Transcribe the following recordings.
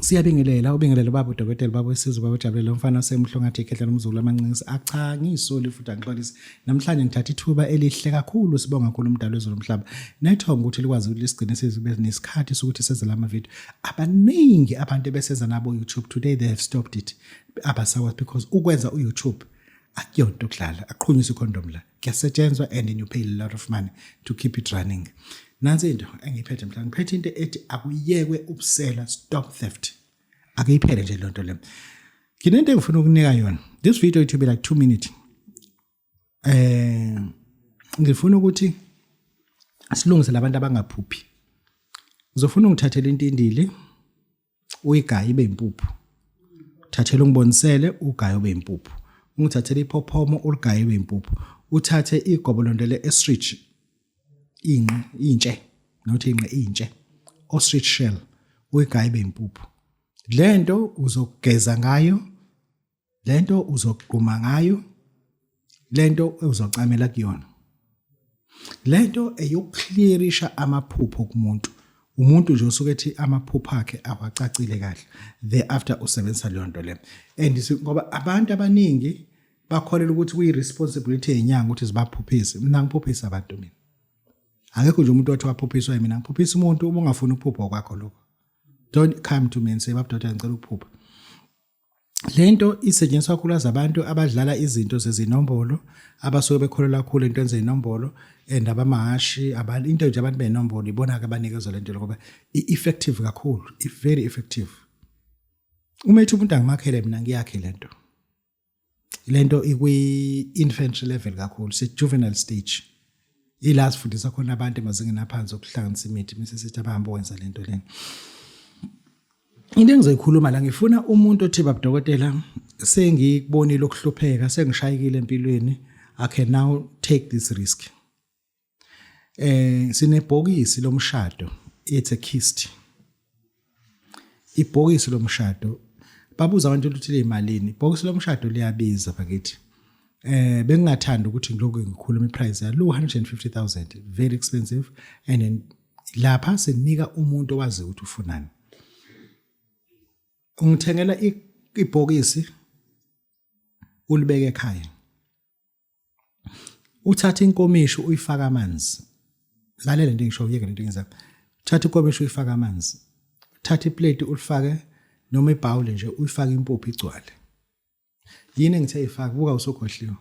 Siyabingelela, ubingelele baba udokotela, baba wesizwe, baba ujabulela umfana osemuhle ongathi ikhehla lomzukulu amancinci. Acha, ngiyisoli futhi angixolisi. Namhlanje ngithatha ithuba elihle kakhulu, sibonga kakhulu umdali wezulu nomhlaba. Nethonga ukuthi likwazi ukuthi lisigcine sizibe nesikhathi sokuthi senze lama video. Abaningi abantu ebesenza nabo YouTube today they have stopped it. Abasakwazi because ukwenza uYouTube akuyonto ukudlala, aqhunyiswa ikhondom la. Kuyasetshenzwa and you pay a lot of money to keep it running. Nansi into engiyiphethe mhlawumbe, ngiphethe into ethi akuyekwe ubusela, stop theft. Akuyiphele nje lonto le. Nginento engifuna ukunika yona. This video it will be like 2 minutes. Ngifuna ukuthi silungise labantu abangaphuphi. Ngizofuna ungithathele intindili uyigaye ibe impuphu. Thathela ungibonisele ugaye ube impuphu. Ungithathele iphophomo uligaye ibe impuphu. Uthathe igobolondo le-ostrich inqe intshe not inqe intshe ostrich shell uyigaye ibe impuphu. Lento uzogeza ngayo, lento uzogquma ngayo, lento uzocamela kuyona. Lento eyokuclearisha amaphupho kumuntu. Umuntu nje usuke ethi amaphupho akhe awacacile kahle. Thereafter usebenzisa leyo nto le. And ngoba abantu abaningi bakholelwa ukuthi kuyi-responsibility yenyanga ukuthi zibaphuphise. Mina ngiphuphisa abantu mina. Akekho nje umuntu othi waphuphiswa yimina. Ngiphuphisa umuntu uma ungafuni ukuphupha kwakho lokho. Don't come to me and say baba doctor ngicela ukuphupha. Lento isetshenziswa kakhulu abantu abadlala izinto zezinombolo, abasuke bekholelwa kakhulu entweni zezinombolo and abamahashi, abantu into nje abantu benombolo ibona ke abanikezwa lento ngoba i-effective kakhulu, i-very effective. Uma ethi umuntu angimakhele mina ngiyakhe lento. Lento ikwi-infantry level kakhulu, se-juvenile stage. Ila sifundisa khona abantu emazingeni aphansi okuhlanganisa imithi bese sithi abahambe wenza lento lena. Into engizoyikhuluma la, ngifuna umuntu othi baba dokotela sengikubonile ukuhlupheka, sengishayekile empilweni, I can now take this risk. Sinebhokisi lomshado, it's a kist. Ibhokisi lomshado babuza abantu ukuthi liyimalini. Ibhokisi lomshado liyabiza bakithi. Bengingathanda ukuthi ngilokhu ngikhuluma iprice yalo 150,000, very expensive, and then lapha sinika umuntu owazi ukuthi ufunani. Ungithengela ibhokisi ulibeke ekhaya. Uthatha inkomishi uyifaka amanzi. Lalela into engisho, uyeke lento engizayo. Thatha inkomishi uyifaka amanzi. Thatha iplate ulifake noma ibhawuli nje uyifake impuphu igcwale. Yini engithe ifake? Buka usukhohliwe.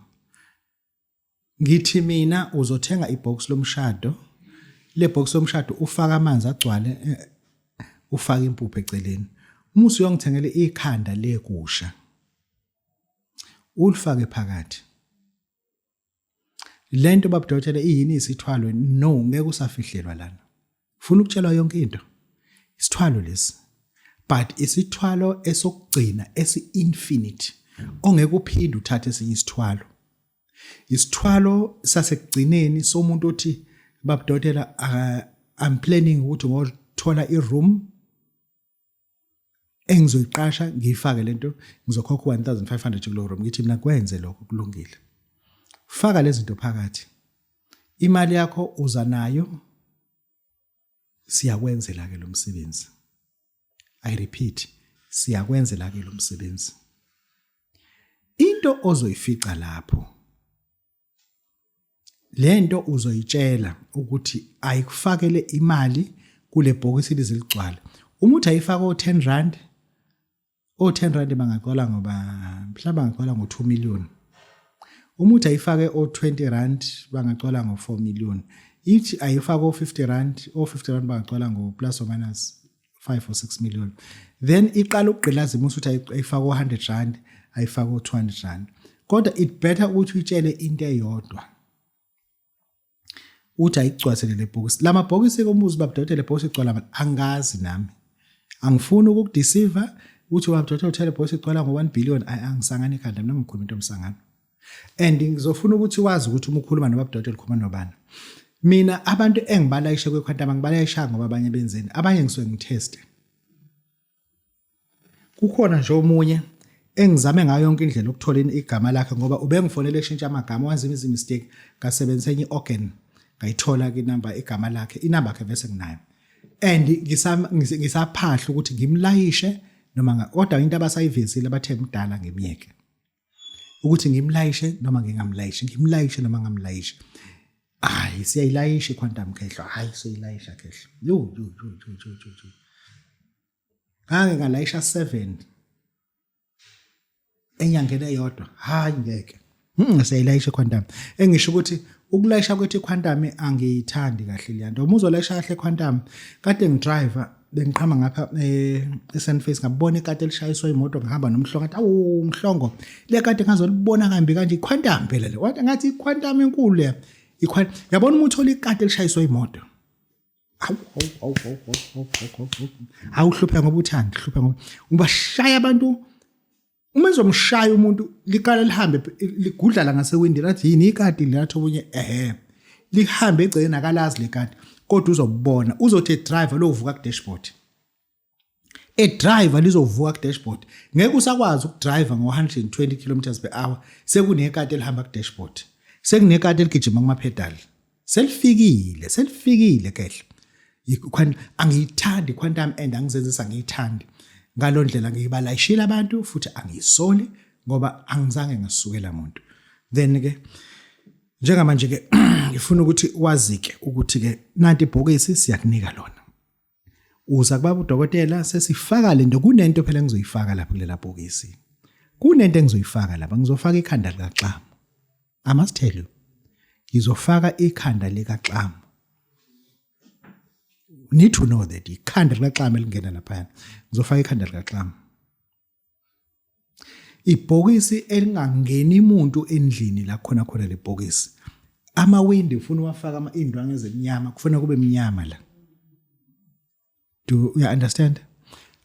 Ngithi mina uzothenga ibox lomshado. Le box lomshado ufaka amanzi agcwale, ufake impuphu eceleni. Uma usuyongithengela ikhanda legusha ulifake phakathi. Lento baba dokotela iyini isithwalo? No, ngeke usafihlelwa lana. Funa ukutshelwa yonke into. Isithwalo lesi. But isithwalo esokugcina esi infinite ongeke uphinde uthathe esinye isithwalo. Isithwalo sasekugcineni somuntu othi baba dokotela I'm planning ukuthi ngothola i-room engizoyiqasha ngiyifake lento, ngizokhokha 1500 kulo room. Ngithi mina kwenze lokho, kulungile. Faka lezi zinto phakathi, imali yakho uza nayo, siyakwenzela ke lo msebenzi. I repeat, siyakwenzela ke lo msebenzi. Into ozoyifica lapho, lento uzoyitshela ukuthi ayikufakele imali kule bhokisi lize ligcwale. Uma uthi ayifake o-10 rand, o-10 rand bangagcwala ngoba mhlawumbe bangagcwala ngo-2 million. Uma uthi ayifake o-20 rand bangagcwala ngo-4 million. Ithi ayifake o-50 rand, o-50 rand bangagcwala ngo-plus or minus 5 or 6 million. Then iqala ukugqilaza uma uthi ayifake o-100 rand, ayifake o-200 rand. Kodwa it better ukuthi uyitshele into eyodwa. Uthi ayigcwasele le bhokisi. La mabhokisi komuzi baba dokotela, ibhokisi igcwala mali. Angazi nami. Angifuni ukukudeceive uthi baba dokotela uthele ibhokisi igcwala ngo-1 billion. Angisangani ekhanda mina, ngikhuluma into omsangano. And ngizofuna ukuthi wazi ukuthi uma ukhuluma nobaba dokotela ukhuluma nobani. Mina abantu engibalayishe kwequantum angibalayisha ngoba abanye benzeni. Abanye ngisuke ngitheste. Kukhona nje omunye engizame ngayo yonke indlela ukuthola igama lakhe ngoba ubengifonela eshintsha amagama, wenza mistake, ngasebenzisa enye organ ngayithola ke inamba, igama lakhe, inamba yakhe vese nginayo. And ngisaphahla ukuthi ngimlayishe. Noma kodwa into abasayivezile abathe mdala ngimyeke. Ukuthi ngimlayishe noma ngingamlayishi, ngimlayishe noma ngamlayishi. Hayi siyayilayisha iquantum khehlo, hayi siyayilayisha khehlo. Yo yo yo yo yo yo. Ngake ngalayisha 7 enyangeni eyodwa hayi ngeke siyayilayisha iquantum engisho ukuthi ukulayisha kwethu iquantum angiyithandi kahle leya nto uma uzolayisha kahle iquantum kade ngidriver bengiqhama ngapha eh, eSandface ngabona ikati elishayiswa imoto ngihamba nomhlongo ngathi awu mhlongo le kade ngazolibona kambi kanje iquantum phela le wathi ngathi iquantum enkulu le iquantum yabona uma uthola ikati elishayiswa imoto awu awu awu awu awu awu awu awu hlupheka ngoba uthanda hlupheka ngoba ubashaya abantu uma ezomshaya umuntu liqala lihambe ligudla la ngasewindini athi yini ikati lelathi omunye ehe lihambe egcekeni akalazi lekati kodwa uzobona uzothi driver lovuka ku dashboard e driver lizovuka ku dashboard ngeke usakwazi ukudriver ngo 120 km per hour sekunekati elihamba ku dashboard sekunekati eligijima kuma pedal selifikile selifikile kehle angiyithandi quantum and angizenzisa ngiyithandi ngalondlela ngibalayishile abantu futhi angiyisoli ngoba angizange ngasukela muntu then ke njengamanje ke ngifuna ukuthi wazike ukuthi ke nanti ibhokisi siyakunika lona uza kubaba udokotela sesifaka lento kunento phela engizoyifaka lapha kulela bhokisi kunento engizoyifaka lapha ngizofaka ikhanda likaXamu I must tell you ngizofaka ikhanda likaXamu need to know that ikhanda likaXamu elingena lapha ngizofaka ikhanda likaXamu ibhokisi elingangeni umuntu endlini la khona khona lebhokisi amawindi ufuna uwafaka ama indwangu ezimnyama kufuna kube mnyama la do you understand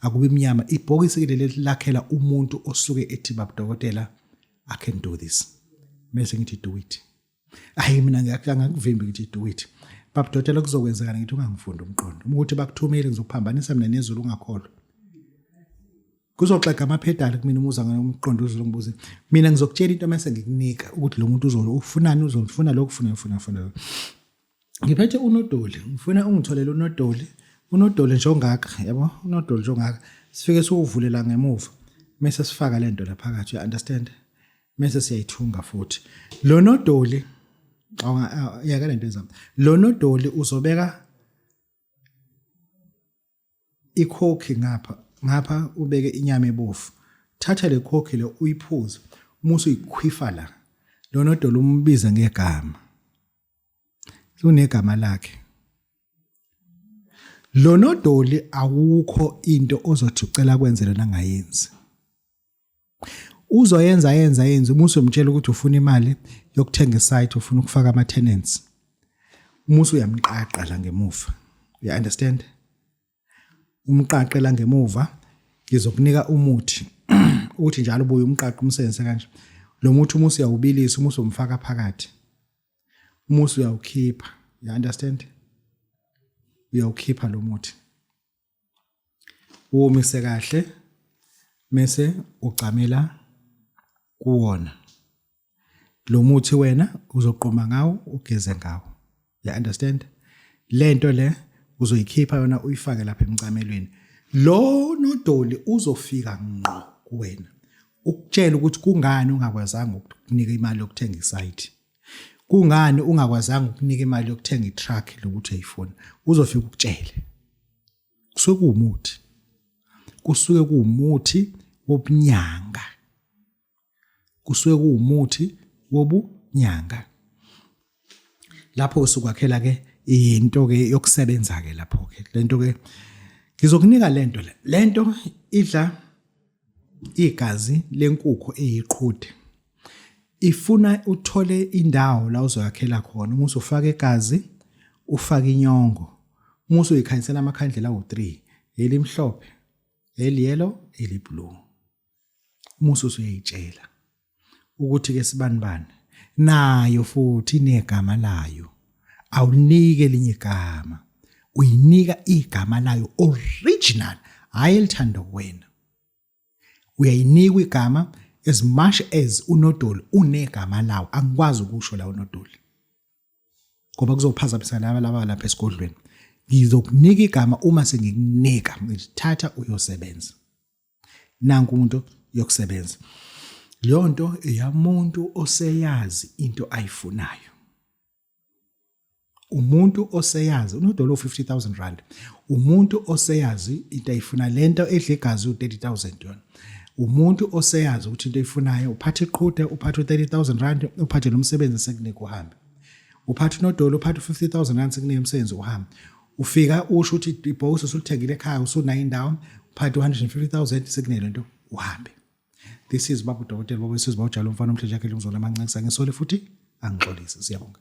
akube mnyama ibhokisi ke leli lakhela umuntu osuke ethi babudokotela i can do this mase ngithi do it hayi mina ngiyakuvimbi ngithi do it babudokotela kuzokwenzeka ngithi ungangifundi umqondo uma ukuthi bakuthumile ngizokuphambanisa mina nezulu ungakholwa kuzoxega amaphedali kumina umuza ngomqondo uzolungibuza mina ngizokutshela into mase ngikunika ukuthi lo muntu uzolo ufunani uzofuna lokhu ufuna ufuna ufuna ngiphethe unodoli ngifuna ungitholele unodoli unodoli nje ongaka yabo unodoli nje ongaka sifike siwuvulela ngemuva mase sifaka lento la phakathi you understand mase siyayithunga futhi lo nodoli yaka lento ezami lo nodoli uzobeka ikhokhi ngapha ngapha ubeke inyama ebovu thatha le khokhi le uyiphuze uma usuyikhwifa la lona odolo umbize ngegama unegama lakhe lonodoli awukho into ozothi ucela kwenzele nangayenzi uzoyenza yenza yenza uma usumtshela ukuthi ufuna imali yokuthenga isite ufuna ukufaka ama tenants uma usuyamqaqa la ngemuva you understand umqaqe la ngemuva ngizokunika umuthi uthi njalo ubuye umqaqe umsebenzise kanje lo muthi uma usuyawubilisa uma usumfaka phakathi uma usuyawukhipha you understand uyawukhipha lo muthi uwomise kahle mese ucamela kuwona lo muthi wena uzoqoma ngawo ugeze ngawo you understand lento le uzoyikhipha yona uyifake lapha emcamelweni lo nodoli uzofika ngqo kuwena ukutshela ukuthi kungani ungakwazanga ukukunika imali yokuthenga isite kungani ungakwazanga ukunika imali yokuthenga itruck lokuthi uyayifuna uzofika ukutshele kusuke kuwumuthi kusuke kuwumuthi wobunyanga kusuke kuwumuthi wobunyanga lapho usukwakhela ke into ke yokusebenza ke lapho ke lento ke ngizokunika lento le lento idla igazi lenkukhu eyiqhude ifuna uthole indawo la uzoyakhela khona uma usufaka igazi ufake inyongo uma usuyikhanyisela amakhandlela awu-3 elimhlophe eliyellow eliblue uma usuyayitshela ukuthi ke sibanibani nayo futhi inegama layo awunike elinye igama uyinika igama layo original hayi elithanda wena uyayinikwa igama as much as unodoli unegama lawo angikwazi ukusho la unodoli ngoba kuzophazamisa laba laba lapha esigodlweni ngizokunika igama uma sengikunika ngithatha uyosebenza. Nanku umuntu yokusebenza. Leyo nto eyamuntu oseyazi into ayifunayo. Umuntu oseyazi unodolo 50000 rand. Umuntu oseyazi into ayifuna lento edla igazi u30000 yona. Umuntu oseyazi ukuthi into ayifunayo uphatha iqhude uphatha u30000 rand uphathe nomsebenzi sekunika uhambe. Uphatha unodolo uphatha u50000 rand sekunika umsebenzi uhambe. Ufika usho ukuthi ibhokisi usulithengile ekhaya usunayo indawo uphathe u150000 sekunele nto uhambe. This is baba udokotela baba isizwe bawujalo umfana omhle nje akhe umzolo amancekisa ngisole futhi angixolise siyabonga.